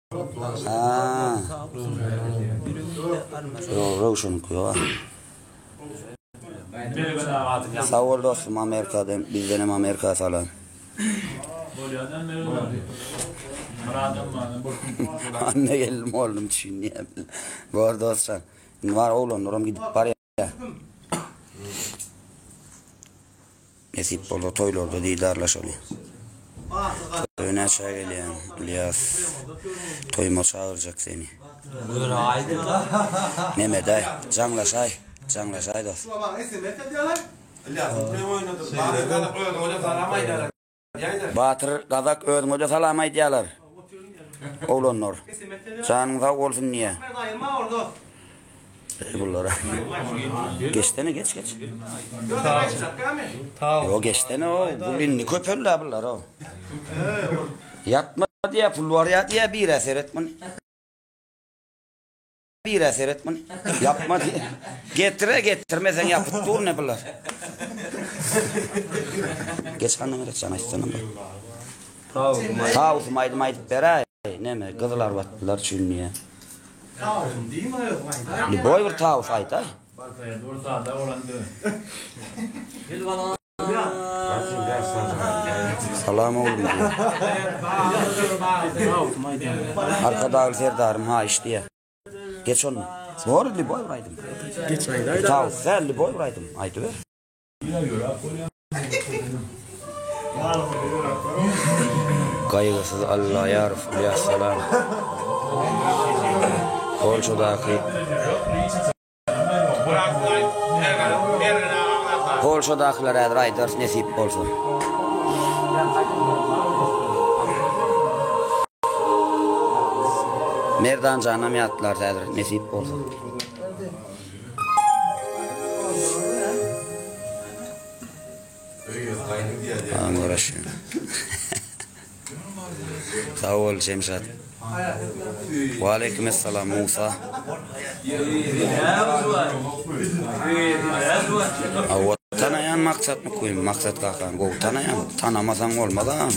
Ha. Ýok, Röwşeniňki ýok. Sag bol dostum Amerikadan bizdenem Amerika salam. Anna geldim oglum üçin diýýär. Bor dostjan. Indi bar oglanlaram gidip barýar. Nesip bolsa toýlarda didarlaşaly. Toýa näçä gelýäň, Ylýas? Toýuma çagyrjak seni. Nemedaý, jaňlaşaý, jaňlaşaý dos. Batyr gazak özüňede salam aýdýalar. Oglanlar. Janyň sag bolsun diýýä. Bulara. Geçsene geç geç. Yo geçsene o. Bu indi köpeldi bular o. Ýatma diýä pul bar ýa diýä birä seret muny. Birä seret muny. Ýapma diýä. Getire getirmeseň ýapyp dur ne bular. Geç ganyň jan aýtsana. Tawusym aýdym aýdyp beräý. Neme gyzylarbatlylar üçin diýä. Tawusym diýme özüň aýdaý. Lýuboý bir tawus aýdaý. Salam oglum diýýär. Arkadagly Serdarym haýyş diýýär. Geç onda. Bor lýuboý bir aýdym. Geç aýdaý. Tawus däl lýuboý bir aýdym aýdyber. Gaýgysyz Allaýarow Ylýas salam. Polşadaky Polşadakylar häzir aýdarys nesip bolsa. Merdanjanam ýatlarys häzir nesip bolsa. Sag bol Şemşat. Waleýkim essalam Musa. Hawa tanaýan Maksat Mukymy Maksat kakany gowy tanaýan. Tanamasaň bolmaz agam.